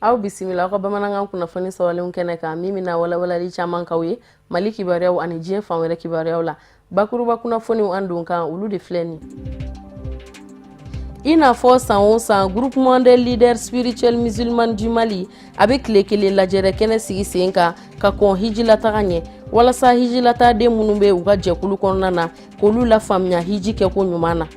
Aw bisimila aw ka bamanankan kunnafoni sɔrɔlenw kɛnɛ kan, min bɛna walawalali caman k'aw ye Mali kibaruyaw ani diɲɛ fan wɛrɛ kibaruyaw la. Bakuruba kunnafoniw an don kan, olu de filɛ nin. I n'a fɔ san o san, Groupement des leaders spirituels musulmans du Mali a bɛ tile kelen lajɛrɛ kɛnɛ sigi sen kan ka kɔn hijilataga ɲɛ, walasa hijilataaden minnu bɛ u ka jɛkulu kɔnɔna na, k'olu lafaamuya hiji kɛko ɲuman na.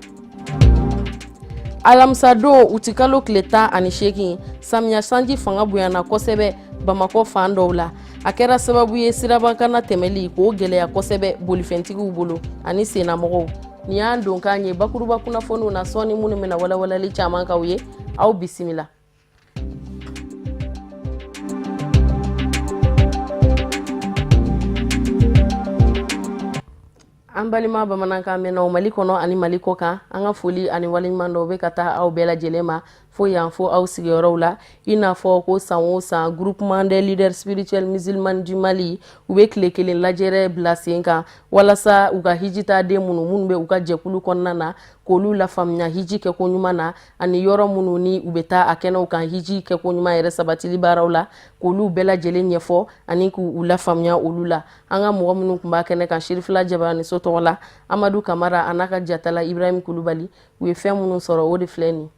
Alamisadon, utikalo tile 18, samiya sanji fanga bonyana kosɛbɛ Bamakɔ fan dɔw la. A kɛra sababu ye sirabakanna tɛmɛli k'o gɛlɛya kosɛbɛ bolifɛntigiw bolo ani sennamɔgɔw. Nin y'an donkan ye bakuruba kunnafoniw na sɔɔni, minnu bɛna walawalali caman k'aw ye. Aw bisimila. An balima bamanankan mɛnnaw Mali kɔnɔ ani Mali kɔ kan, an ka foli ani waleɲuman dɔw bɛ ka taa aw bɛɛ lajɛlen ma fo yan, fo aw sigiyɔrɔw la. I n'a fɔ ko san o san, Groupement des leaders spirituels musulmans du Mali, u bɛ tile kelen lajɛrɛ bila sen kan walasa u ka hijitaaden minnu bɛ u ka jɛkulu kɔnɔna na, k'olu lafaamuya hiji kɛko ɲuman na, ani yɔrɔ minnu ni u bɛ taa a kɛnɛw kan hiji kɛko ɲuman yɛrɛ sabatili baaraw la, k'olu bɛɛ lajɛlen ɲɛfɔ ani k'u lafaamuya olu la. An ka mɔgɔ minnu tun b'a kɛnɛ kan Sirifila Jabaraniso tɔgɔ la, Amadu Kamara a n'a ka jatala Ibrahim Kulubali, u ye fɛn minnu sɔrɔ, o de filɛ nin.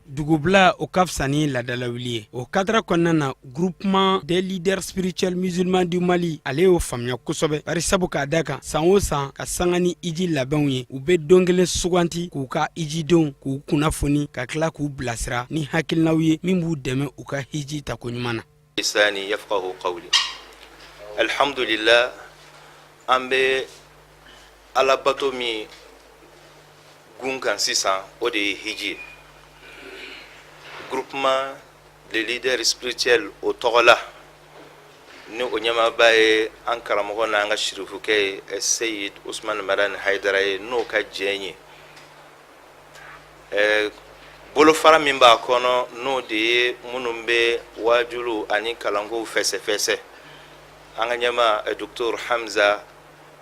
Dugubila, o ka fisa ni ladalawuli ye. O kadara kɔnɔna na, Groupement des leaders spirituels musulmans du Mali, ale y'o faamuya kosɛbɛ, bari sabu k'a da kan, san o san, ka sanga ni iji labɛnw ye, u bɛ don kelen suganti k'u ka ijidenw k'u kunnafoni, ka tila k'u bilasira ni hakilinaw ye min b'u dɛmɛ u ka hiji tako ɲuman na. Lisani yafqahu qawli. Alhamdulillah, an bɛ alabato min gun kan sisan, o de ye hiji ye. Groupement des leaders spirituels, o tɔgɔ la, ni o ɲɛmaaba ye an karamɔgɔ n'an ka sirifukɛ ye, Seyid Usman Madani Hayidara ye, n'o ka jɛn ye, bolofara min b'a kɔnɔ, n'o de ye minnu bɛ waajulu ani kalankow fɛsɛfɛsɛ, an ka ɲɛma Docteur Hamza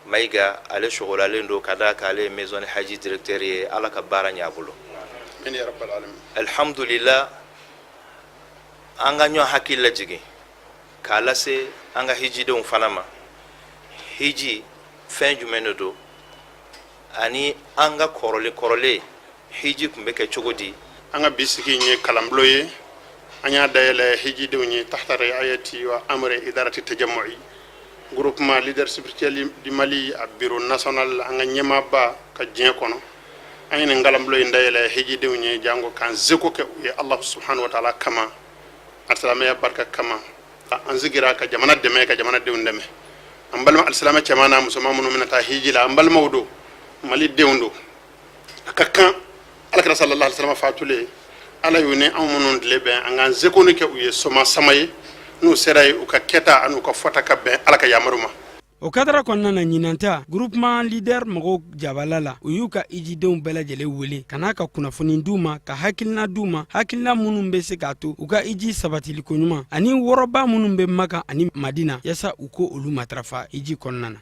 Mayiga, ale sɔgɔlalen don ka d'a kan ale ye maison de haji directeur ye. Ala ka baara ɲɛ a bolo. Alhamdulillah, an ka ɲɔgɔn hakili lajigin k'a lase an ka hijidenw fana ma, hiji fɛn jumɛn de don, ani an ka kɔrɔlen kɔrɔlen hiji tun bɛ kɛ cogo di. An ka bi sigi in ye kalanbulon ye, an y'a dayɛlɛ hijidenw ye tahta riayati wa amri idarati tajamu'i, groupement leader spirituel du Mali, a bureau national, an ka ɲɛmaaba ka diɲɛ kɔnɔ. An ye nin kalanbulon in dayɛlɛ hijidenw ye jango k'an seko kɛ u ye Allah subhanahu wa ta'ala kama, alisilamɛya barika kama. An sigira ka jamana dɛmɛ, ka jamanadenw dɛmɛ. An balima alisilamɛ cɛman n'a musoman minnu bɛna taa hiji la, an balimaw don, Mali denw don. A ka kan Alakira sallallahu alaihi wasallam fatulen, Ala y'u ni anw minnu tile bɛn, an k'an seko ni kɛ u ye soma sama ye, n'u sera ye, u ka kɛta an'u ka fɔta ka bɛn Ala ka yamaru ma. O kadara kɔnɔna na, ɲinan ta, groupement leader mɔgɔw jabala la, u y'u ka ijidenw bɛɛ lajɛlen wele ka n'a ka kunnafoni d'u ma, ka hakilina d'u ma, hakilina minnu bɛ se k'a to u ka iji sabatiliko ɲuman, ani wɔrɔba minnu bɛ Maka ani Madina, yaasa u ko olu matarafa hiji kɔnɔna na.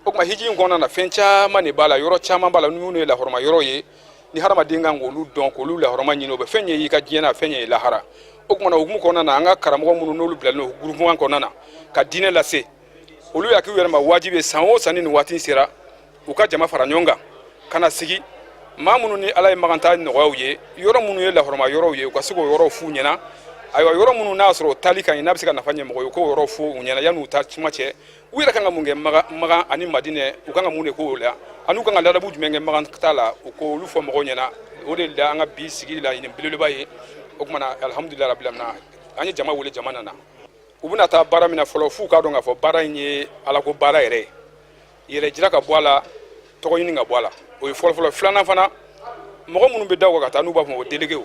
O tuma hiji in kɔnɔna na, fɛn caman de b'a la, yɔrɔ caman b'a la minnu ye lahɔrɔma yɔrɔ ye, ni hadamaden kan k'olu dɔn, k'olu lahɔrɔma ɲini, o bɛ fɛn ɲɛ i ka diɲɛ na, fɛn ɲɛ i lahara. O tuma na, hukumu kɔnɔna na, an ka karamɔgɔ minnu n'olu bilalen don groupement kɔnɔna na ka diinɛ lase, olu y'a k'u yɛrɛ ma wajibi ye, san o san ni nin waati sera, u ka jama fara ɲɔgɔn kan ka na sigi, maa minnu ni Ala ye maganta nɔgɔyaw ye, yɔrɔ minnu ye lahɔrɔma yɔrɔw ye, u ka se k'o yɔrɔw f'u ɲɛna. Ayiwa, yɔrɔ minnu n'a sɔrɔ o taali ka ɲi, n'a bɛ se ka nafa ɲɛ mɔgɔ ye, u k'o yɔrɔw f'u ɲɛna yanni u taa tuma cɛ. U yɛrɛ kan ka mun kɛ Makan ani Madinɛ, u kan ka mun de k'o la, ani u kan ka ladabu jumɛn kɛ Makan ta la, u k'olu fɔ mɔgɔw ɲɛna. O de la an ka bi sigi la nin belebeleba ye. O tuma na, alhamdulilayi rabil alamina, an ye jama wele, jama nana. U bɛna taa baara min na fɔlɔ, f'u k'a dɔn k'a fɔ baara in ye Alako baara yɛrɛ ye, yɛrɛ jira ka bɔ a la, tɔgɔ ɲini ka bɔ a la, o ye fɔlɔfɔlɔ. Filanan fana, mɔgɔ minnu bɛ da u kan ka taa, n'u b'a fɔ ko déléguéw,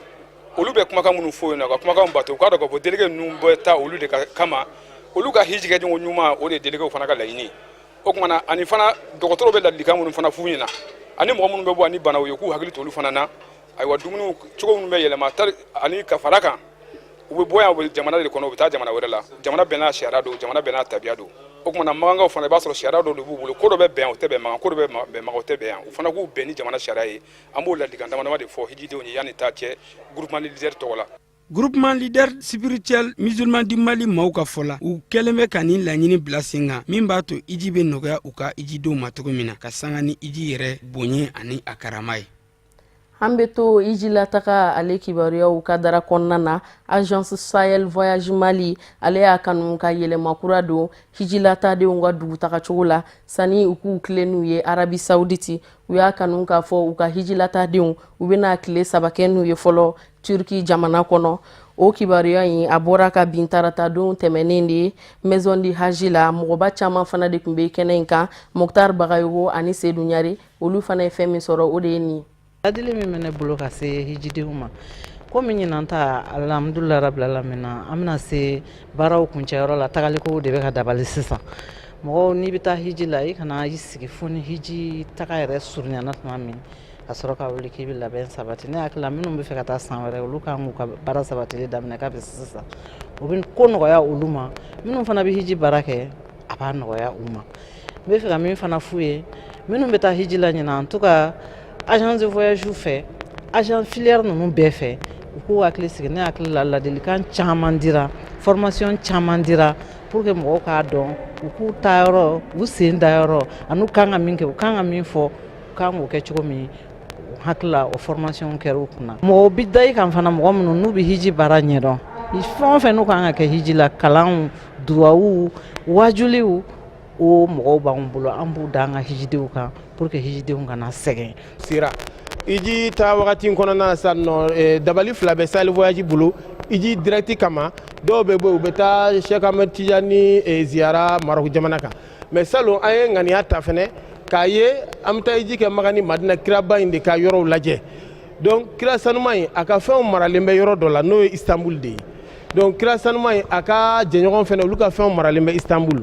olu bɛ kumakan minnu fɔ yen nɔ, ka kumakan bato, u k'a dɔn k'a fɔ délégué ninnu bɛ taa olu de kama, olu ka hiji kɛcogo ɲuman, o de ye déléguéw fana ka laɲini ye. O tuma na, ani fana dɔgɔtɔrɔw bɛ ladilikan minnu fana f'u ɲɛna, ani mɔgɔ minnu bɛ bɔ ani banaw ye, k'u hakili to olu fana na. Ayiwa, dumuniw cogo minnu bɛ yɛlɛma, ani ka fara kan, u bɛ bɔ yan, u bɛ jamana de kɔnɔ, u bɛ taa jamana wɛrɛ la, jamana bɛɛ n'a sariya don, jamana bɛɛ n'a tabiya don. O tuma na, makankaw fana, i b'a sɔrɔ sariya dɔw de b'u bolo, ko dɔ bɛ bɛn yan, o tɛ bɛn Makan, ko dɔ bɛ bɛn Makan, o tɛ bɛn yan. U fana k'u bɛn ni jamana sariya ye. An b'o ladilikan dama dama de fɔ hijidenw ye yanni taa cɛ, groupement leader tɔgɔ la. Groupement leader spirituel musulman du Mali maaw ka fɔ la, u kɛlen bɛ ka nin laɲini bila sen kan min b'a to hiji bɛ nɔgɔya u ka hijidenw ma cogo min na, ka sanga ni hiji yɛrɛ bonya ani a karama ye. An bɛ to hijilataga ale kibaruyaw ka dara kɔnɔna na. Agence Sahel Voyage Mali, ale y'a kanu ka yɛlɛma kura don hijilatadenw ka dugutaga cogo la sani u k'u tilen n'u ye Arabie Saoudite. U y'a kanu k'a fɔ u ka hijilatadenw, u bɛna tile 3 kɛ n'u ye fɔlɔ Turki jamana kɔnɔ. O kibaruya in, a bɔra ka bin tarata don tɛmɛnen de ye Maison du Hajj la. Mɔgɔba caman fana de tun bɛ kɛnɛ in kan. Moctar Bagayogo ani Seydou Ɲare, olu fana ye fɛn min sɔrɔ, o de ye nin ye. Ladili min bɛ ne bolo ka se hijidenw ma, komi ɲinan ta, alhamdulilah rabbil alamina, an bɛna se baaraw kuncɛyɔrɔ la. Tagalikow de bɛ ka dabali sisan. Mɔgɔw, n'i bɛ taa hiji la, i kana i sigi fo ni hiji taga yɛrɛ surunyana tuma min ka sɔrɔ ka wuli k'i bɛ labɛn sabati. Ne hakili la, minnu bɛ fɛ ka taa san wɛrɛ, olu kan k'u ka baara sabatili daminɛ kabi sisan. O bɛ ko nɔgɔya olu ma. Minnu fana bɛ hiji baara kɛ, a b'a nɔgɔya u ma. N bɛ fɛ ka min fana f'u ye, minnu bɛ taa hiji la ɲinan, en tout cas agence de voyage fɛ, agent filière ninnu bɛɛ fɛ, u k'u hakili sigi. Ne hakili la, ladilikan caman dira, formation caman dira pour que mɔgɔw k'a dɔn u k'u taayɔrɔ, u sen dayɔrɔ, an'u kan ka min kɛ, u kan ka min fɔ, u kan k'o kɛ cogo min. Hakili la, o formation kɛra u kunna. Mɔgɔw bɛ da i kan fana, mɔgɔ minnu n'u bɛ hiji baara ɲɛdɔn, fɛn o fɛn n'u kan ka kɛ hiji la, kalanw, duwawu, wajuliw, o mɔgɔw b'an bolo. An b'u da an ka hijidenw kan pour que hijidenw kana sɛgɛn. Sera hiji ta wagati kɔnɔna na sisan nɔ, dabali fila bɛ Sahel Voyage bolo hiji direct kama. Dɔw bɛ bɔ, u bɛ taa Cheikh Ahmed Tijani ziyara Maroc jamana kan. Mais salon, an ye ŋaniya ta fɛnɛ k'a ye an bɛ taa hiji kɛ Maka ni Madina, kiraba in de ka yɔrɔw lajɛ. Donc kira sanuma in, a ka fɛnw maralen bɛ yɔrɔ dɔ la, n'o ye Istanbul de ye. Donc kira sanuma in, a ka jɛɲɔgɔn fɛnɛ, olu ka fɛnw maralen bɛ Istanbul.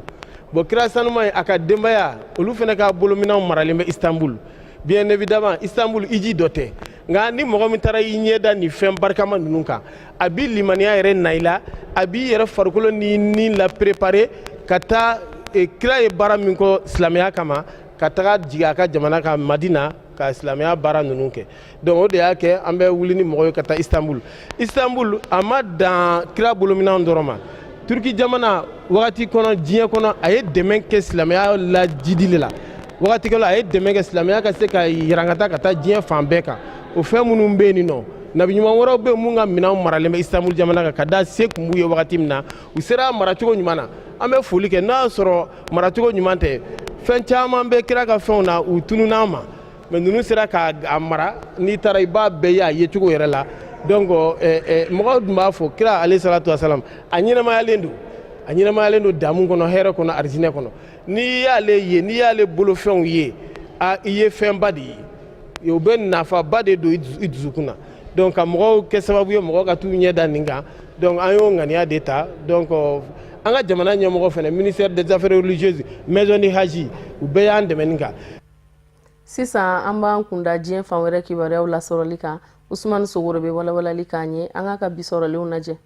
Bon, kira sanuma in, a ka denbaya, olu fɛnɛ ka bolominɛnw maralen bɛ Istanbul. Bien évidemment, Istanbul hiji dɔ tɛ, nka ni mɔgɔ min taara i ɲɛ da nin fɛn barikama ninnu kan, a b'i limaniya yɛrɛ na i la, a b'i yɛrɛ farikolo ni ni la préparer ka taa kira ye baara min kɔ silamɛya kama, ka taga jigin a ka jamana kan Madina, ka silamɛya baara ninnu kɛ. Donc o de y'a kɛ an bɛ wuli ni mɔgɔ ye ka taa Istanbul. Istanbul, a ma dan kira bolominɛnw dɔrɔn ma. Turki jamana, wagati kɔnɔ, diɲɛ kɔnɔ, a ye dɛmɛ kɛ silamɛya lajidili la. Wagati kɔnɔ, a ye dɛmɛ kɛ silamɛya ka se ka yarankata ka taa diɲɛ fan bɛɛ kan. O fɛn minnu bɛ yen nɔ, nabi ɲuman wɛrɛw bɛ yen mun ka minɛnw maralen bɛ Istanbul jamana kan, ka da se kun b'u ye wagati min na, u sera maracogo ɲuman na. An bɛ foli kɛ. N'a y'a sɔrɔ maracogo ɲuman tɛ, fɛn caman bɛ kira ka fɛnw na, u tunun'an ma, mais ninnu sera k'a mara. N'i taara, i b'a bɛɛ ye a yecogo yɛrɛ la. Donc mɔgɔw tun b'a fɔ kira alayhi salatu wasalam, a ɲɛnamayalen don, a ɲɛnamayalen don damu kɔnɔ, hɛrɛ kɔnɔ, arijinɛ kɔnɔ. N'i y'ale ye, n'i y'ale bolofɛnw ye, a i ye fɛnba de ye. O bɛ nafaba de don i dusukun na. Donc ka mɔgɔw kɛ sababu ye mɔgɔw ka t'u ɲɛ da nin kan. Donc an y'o ŋaniya de ta. Donc an ka jamana ɲɛmɔgɔ fɛnɛ, ministère des Affaires religieuses, Maison du Hajj, u bɛɛ y'an dɛmɛ nin kan. Sisan, an b'an kunda diɲɛ fan wɛrɛ kibaruyaw lasɔrɔli kan. Usumani Sogoro bɛ walawalali k'an ye. An k'a ka bi sɔrɔlenw lajɛ.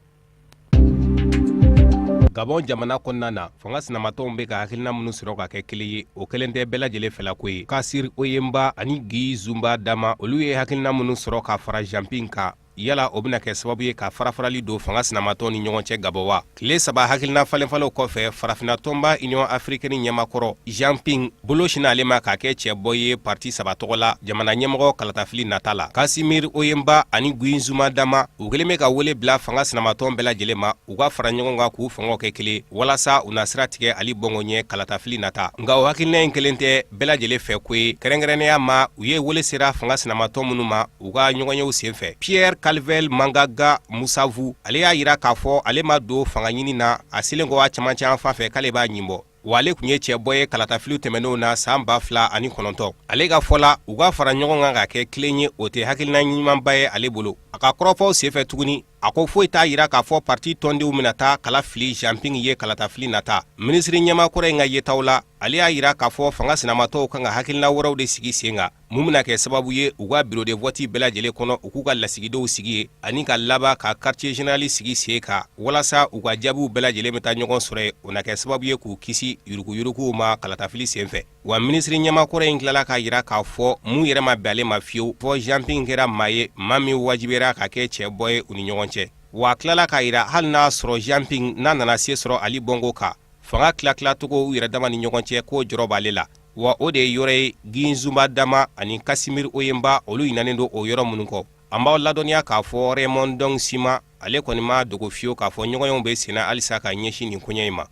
Gabɔn jamana kɔnɔna na, fanga sinamatɔnw bɛ ka hakilina minnu sɔrɔ ka kɛ kelen ye, o kelen tɛ bɛɛ lajɛlen fɛlako ye. Kasir Oyemba ani Guy Zumba Dama, olu ye hakilina minnu sɔrɔ ka fara Jean Ping kan, yala o bɛna kɛ sababu ye ka farafarali don fanga sinamatɔn ni ɲɔgɔn cɛ Gabɔn wa? Tile 3 hakilina falenfalenw kɔfɛ, farafinna tɔnba Union africaine ɲɛmakɔrɔ Jean Ping bolo sinna ale ma k'a kɛ cɛbɔ ye parti saba tɔgɔ la jamana ɲɛmɔgɔ kalatafili nata la. Kasimir Oyemba ani Guy Zuma Dama, u kɛlen bɛ ka wele bila fanga sinamatɔn bɛɛ lajɛlen ma, u ka fara ɲɔgɔn kan k'u fangaw kɛ kelen walasa u na sira tigɛ Ali Bongo ɲɛ kalatafili nata. Nka o hakilina in kelen tɛ bɛɛ lajɛlen fɛ ko ye. Kɛrɛnkɛrɛnnenya ma, u ye wele sera fanga sinamatɔn minnu ma u ka ɲɔgɔnyew senfɛ, Pierre Calvel Mangaga Musavu, ale y'a yira k'a fɔ ale ma don fanga ɲini na a selen kɔ a camancɛ an fan fɛ k'ale b'a ɲinbɔ, wa ale tun ye cɛbɔ ye kalatafiliw tɛmɛnenw na san 2009. Ale ka fɔ la, u ka fara ɲɔgɔn kan ka kɛ kelen ye, o tɛ hakilina ɲumanba ye ale bolo. A ka kɔrɔfɔw senfɛ tuguni, a ko foyi t'a yira k'a fɔ parti tɔndenw bɛna taa kala fili Jean Ping ye kalatafili nata. Minisiri ɲɛmaa kɔrɔ in ka yetaw la, ale y'a yira k'a fɔ fanga sinamatɔw kan ka hakilina wɛrɛw de sigi sen kan mun bɛna kɛ sababu ye u ka bureau de vote bɛɛ lajɛlen kɔnɔ, u k'u ka lasigidenw sigi yen, ani ka laban ka quartier général sigi sen kan walasa u ka jaabiw bɛɛ lajɛlen bɛ taa ɲɔgɔn sɔrɔ yen. O na kɛ sababu ye k'u kisi yuruguyuruguw ma kalatafili senfɛ. Wa minisiri ɲɛmaa kɔrɔ in tilala k'a yira k'a fɔ mun yɛrɛ ma bɛn ale ma fiyewu, fɔ Jean Ping kɛra maa ye, maa min wajibiyara ka kɛ cɛbɔ ye u ni ɲɔgɔn cɛ. Wa a tilala k'a yira hali n'a sɔrɔ Jean Ping n'a nana se sɔrɔ Ali Bongo kan, fanga tilatilatogo u yɛrɛ dama ni ɲɔgɔn cɛ, k'o jɔrɔ b'ale la. Wa o de ye yɔrɔ ye Guy Nzumba Dama ani Casimir Oyemba olu ɲinanen don o yɔrɔ minnu kɔ. An b'aw ladɔnniya k'a fɔ Raymond Ndong Sima ale kɔni ma dogo fiyewu k'a fɔ ɲɔgɔnyew bɛ senna halisa ka ɲɛsin nin koɲɛ in ma.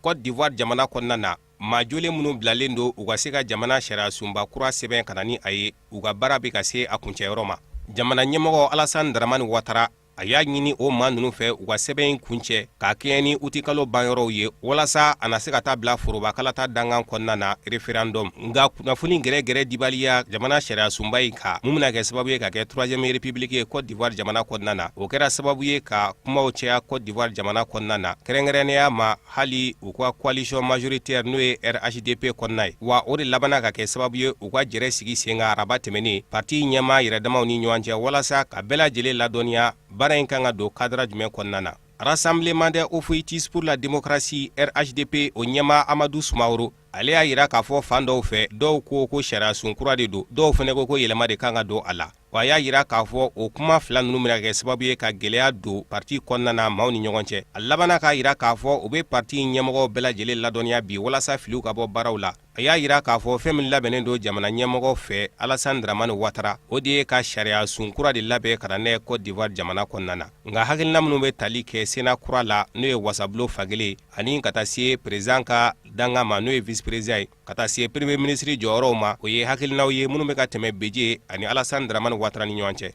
Côte d'Ivoire jamana kɔnɔna na, maa jolen minnu bilalen don u ka se ka jamana sariyasunba kura sɛbɛn ka na ni a ye, u ka baara bɛ ka se a kuncɛyɔrɔ ma. Jamana ɲɛmɔgɔ Alassane Dramane Ouattara a y'a ɲini o maa ninnu fɛ u ka sɛbɛn in kuncɛ k'a kɛɲɛ ni utikalo banyɔrɔw ye walasa a na se ka taa bila forobakalata dankan kɔnɔna na, référendum. Nka kunnafoni gɛrɛgɛrɛ dibaliya jamana sariyasunba in kan, mun bɛna kɛ sababu ye ka kɛ troisième république ye Côte d'Ivoire jamana kɔnɔna na, o kɛra sababu ye ka kumaw caya Côte d'Ivoire jamana kɔnɔna na, kɛrɛnkɛrɛnnenya ma hali u ka coalition majoritaire n'o ye RHDP kɔnɔna ye. Wa o de labanna ka kɛ sababu ye u ka jɛrɛ sigi sen kan araba tɛmɛnen parti ɲɛmaa yɛrɛdamaw ni ɲɔgɔn cɛ walasa ka bɛɛ lajɛlen ladɔnniya baara in kan ka don cadre jumɛn kɔnɔna na. Rassemblement des Houphouëtistes pour la démocratie RHDP o ɲɛmaa Amadu Sumaworo ale y'a yira k'a fɔ fan dɔw fɛ, dɔw ko ko sariyasun kura de don, dɔw fana ko ko yɛlɛma de kan ka don a la. Wa a y'a yira k'a fɔ o kuma fila ninnu bɛna kɛ sababu ye ka gɛlɛya don parti kɔnɔna na maaw ni ɲɔgɔn cɛ. A labanna k'a yira k'a fɔ u bɛ parti ɲɛmɔgɔw bɛɛ lajɛlen ladɔnniya bi walasa filiw ka bɔ baaraw la. A y'a yira k'a fɔ fɛn min labɛnnen don jamana ɲɛmɔgɔ fɛ Alassane Dramane Ouattara, o de ye ka sariyasun kura de labɛn ka na n'a ye Côte d'Ivoire jamana kɔnɔna na. Nka hakilina minnu bɛ tali kɛ Sénat kura la, n'o ye wasabulon fankelen, ani ka taa se président ka dankan ma, n'o ye vice président ye, ka taa se premier ministre jɔyɔrɔw ma, o ye hakilinaw ye minnu bɛ ka tɛmɛ Bédié ani Alassane Dramane Ouattara ni ɲɔgɔn cɛ.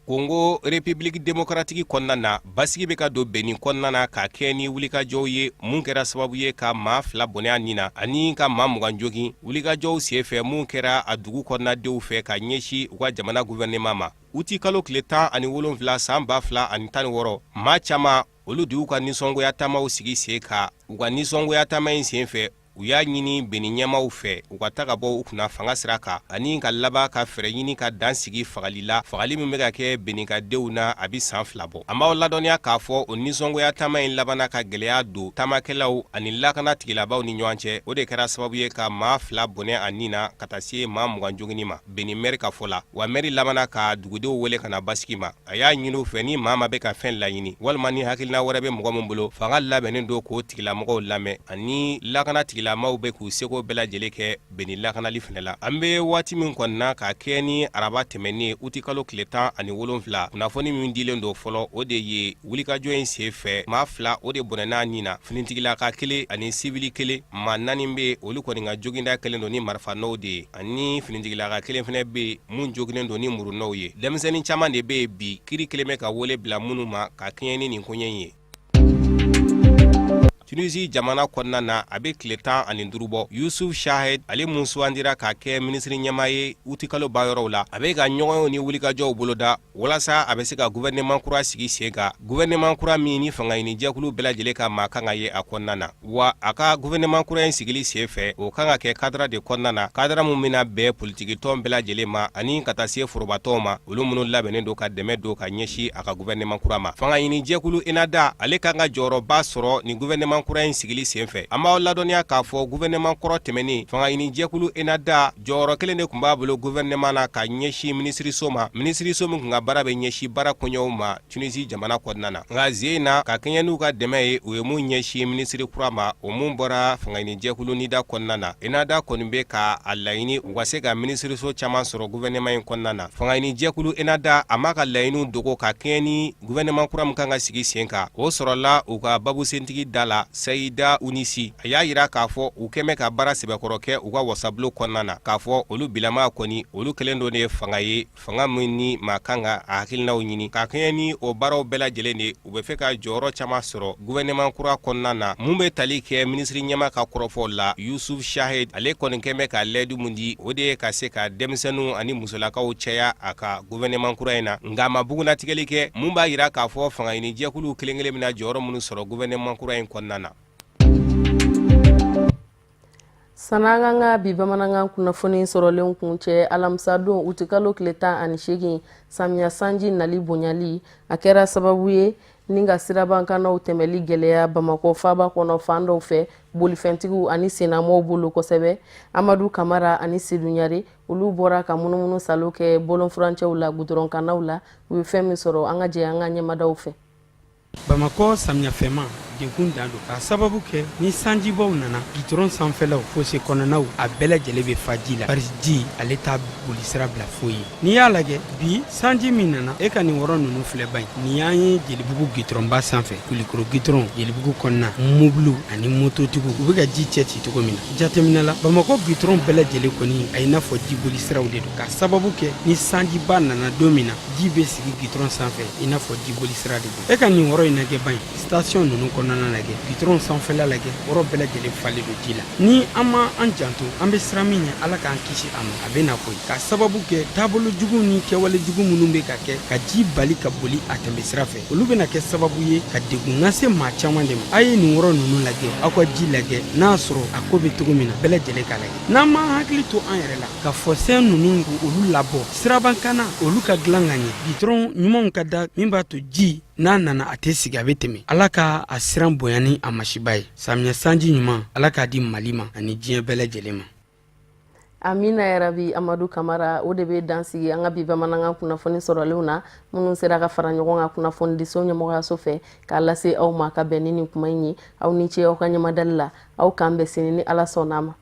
Congo République démocratique kɔnɔna na, basigi bɛ ka don Beni kɔnɔna na ka kɛ ni wulikajɔw ye mun kɛra sababu ye ka maa 2 bɔnɛ a ni na ani ka maa 20 jogin wulikajɔw senfɛ mun kɛra a dugu kɔnɔnadenw fɛ ka ɲɛsin u ka jamana gouvernement ma. Uti kalo tile 17 san 2016, maa caman olu de y'u ka nisɔngoya taamaw sigi sen kan. U ka nisɔngoya taama in senfɛ, u y'a ɲini Beni ɲɛmaaw fɛ u ka ta ka bɔ u kunna fanga sira kan ani ka laban ka fɛɛrɛ ɲini ka dan sigi fagali la, fagali min bɛ ka kɛ Benikadenw na a bɛ san 2 bɔ. An b'aw ladɔnniya k'a fɔ o nisɔngoya taama in labanna ka gɛlɛya don taamakɛlaw ani lakana tigilabaw ni ɲɔgɔn cɛ. O de kɛra sababu ye ka maa 2 bɔnɛ a ni na ka taa se maa 20 joginni ma Beni mɛri ka fɔ la. Wa mɛri labanna ka dugudenw wele ka na basigi ma. A y'a ɲini u fɛ ni maa ma bɛ ka fɛn laɲini walima ni hakilina wɛrɛ bɛ mɔgɔ min bolo, fanga labɛnnen don k'o tigilamɔgɔw lamɛn ani lakana tigilamaw bɛ k'u seko bɛɛ lajɛlen kɛ Beni lakanali fɛnɛ la. An bɛ waati min kɔni na ka kɛ ni araba tɛmɛnen utikalo tile 17, kunnafoni min dilen don fɔlɔ, o de ye wulikajɔ in senfɛ maa 2 o de bɔnɛna ni na, finitigilaka kelen ani sivili kelen. Maa 4 bɛ olu kɔni ka joginda kɛlen don ni marifanɔw de ye, ani finitigilaka kelen fɛnɛ bɛ yen mun joginnen don ni murunɔw ye. Denmisɛnnin caman de bɛ yen bi kiri kelen bɛ ka wele bila minnu ma ka kɛɲɛ ni nin koɲɛ in ye. Tunisie jamana kɔnɔna na, a bɛ tile 15 bɔ, Yusuf Chahed ale mun sugandira ka kɛ minisiri ɲɛmaa ye utikalo banyɔrɔw la, a bɛ ka ɲɔgɔnyew ni wulikajɔw boloda walasa a bɛ se ka gouvernement kura sigi sen kan, gouvernement kura min ni fangaɲinijɛkulu bɛɛ lajɛlen ka maa kan ka ye a kɔnɔna na. Wa a ka gouvernement kura in sigili senfɛ, o kan ka kɛ cadre de kɔnɔna na, cadre min bɛna bɛn politikitɔn bɛɛ lajɛlen ma ani ka taa se forobatɔnw ma, olu minnu labɛnnen don ka dɛmɛ don ka ɲɛsin a ka gouvernement kura ma. Fangaɲinijɛkulu Ennahda ale kan ka jɔyɔrɔba sɔrɔ nin gouvernement kura in sigili senfɛ. An b'aw ladɔnniya k'a fɔ gouvernement kɔrɔ tɛmɛnen, fangaɲinijɛkulu Ennahda jɔyɔrɔ kelen de tun b'a bolo gouvernement na ka ɲɛsin minisiriso ma, minisiriso min tun ka baara bɛ ɲɛsin baara koɲɛw ma Tunisie jamana kɔnɔna na. Nka ze in na, ka kɛɲɛ n'u ka dɛmɛ ye, u ye mun ɲɛsin minisiri kura ma, o mun bɔra fangaɲinijɛkulu Nida kɔnɔna na. Ennahda kɔni bɛ ka a laɲini u ka se ka minisiriso caman sɔrɔ gouvernement in kɔnɔna na. Fangaɲinijɛkulu Ennahda a m'a ka laɲiniw dogo ka kɛɲɛ ni gouvernement kura min kan ka sigi sen kan, o sɔrɔla u ka babusentigi da la, Sayida Unisi. A y'a yira k'a fɔ u kɛn bɛ ka baara sɛbɛkɔrɔ kɛ u ka wasabulon kɔnɔna na, k'a fɔ olu bilama kɔni, olu kɛlen don de fanga ye, fanga min ni maa kan ka a hakilinaw ɲini. Ka kɛɲɛ ni o baaraw bɛɛ lajɛlen de, u bɛ fɛ ka jɔyɔrɔ caman sɔrɔ gouvernement kura kɔnɔna na. Mun bɛ tali kɛ minisiri ɲɛmaa ka kɔrɔfɔw la, Yusuf Chahed ale kɔni kɛn bɛ ka layidu min di, o de ye ka se ka denmisɛnninw ani musolakaw caya a ka gouvernement kura in na. Nka a ma bugunnatigɛli kɛ mun b'a yira k'a fɔ fangaɲinijɛkuluw kelen kelen bɛna jɔyɔrɔ minnu sɔrɔ gouvernement kura in kɔnɔna na. San'an k'an ka bi bamanankan kunnafoni sɔrɔlen kuncɛ, alamisadon utikalo tile 18, samiya sanji nali bonyali a kɛra sababu ye ni ka sirabakannaw tɛmɛli gɛlɛya Bamakɔ faaba kɔnɔ fan dɔw fɛ. Bolifɛntigiw ani sennamɔgɔw bolo kosɛbɛ. Amadu Kamara ani Sedu Ɲare, olu bɔra ka munumunu salo kɛ bɔlɔnfurancɛw la, gudɔrɔnkannaw la. U ye fɛn min sɔrɔ, an ka jɛ an ka ɲɛmadaw fɛ. Bamakɔ samiyɛfɛma degun dan don, k'a sababu kɛ ni sanjibaw nana, gitɔrɔn sanfɛlaw, fose kɔnɔnaw, a bɛɛ lajɛlen bɛ fa ji la, bari ji ale t'a bolisira bila foyi ye. N'i y'a lajɛ bi, sanji min nana, e ka nin yɔrɔ ninnu filɛ ban ye. Nin y'an ye Jelibugu gitɔrɔnba sanfɛ, Kulikoro gitɔrɔn, Jelibugu kɔnɔna, mobiliw ani mototigiw, u bɛ ka ji cɛ ci cogo min na. Jateminɛ la, Bamakɔ gitɔrɔn bɛɛ lajɛlen kɔni a i n'a fɔ jibolisiraw de don, k'a sababu kɛ ni sanjiba nana don min na, ji bɛ sigi gitɔrɔn sanfɛ i n'a fɔ jibolisira de don. E ka nin yɔrɔ in lajɛ ban ye, station ninnu kɔnɔna lajɛ, gitɔrɔn sanfɛla lajɛ, yɔrɔ bɛɛ lajɛlen falen don ji la. Ni an ma an janto, an bɛ siran min ɲɛ, Ala k'an kisi a ma, a bɛ na koyi, k'a sababu kɛ taabolo jugu ni kɛwale jugu minnu bɛ ka kɛ ka ji bali ka boli a tɛmɛsira fɛ, olu bɛna kɛ sababu ye ka degun lase maa caman de ma. A ye nin yɔrɔ ninnu lajɛ, aw ka ji lajɛ, n'a y'a sɔrɔ a ko bɛ cogo min na, bɛɛ lajɛlen k'a lajɛ. N'an m'an hakili to an yɛrɛ la ka fɔsɛn ninnu olu labɔ sirabakanna, olu ka dilan ka ɲɛ, gitɔrɔn ɲumanw ka da min b'a to ji n'a nana a tɛ sigi, a bɛ tɛmɛ. Ala ka a siran bonya ni a masiba ye. Samiyɛ sanji ɲuman, Ala k'a di Mali ma ani diɲɛ bɛɛ lajɛlen ma. Amina yarabi. Amadu Kamara, o de bɛ dan sigi an ka bi bamanankan kunnafoni sɔrɔlenw na, minnu sera ka fara ɲɔgɔn kan kunnafonidiso ɲɛmɔgɔyaso fɛ k'a lase aw ma ka bɛn ni nin kuma in ye. Aw ni ce aw ka ɲɛmadali la. Aw k'an bɛn sini ni Ala sɔnna a ma.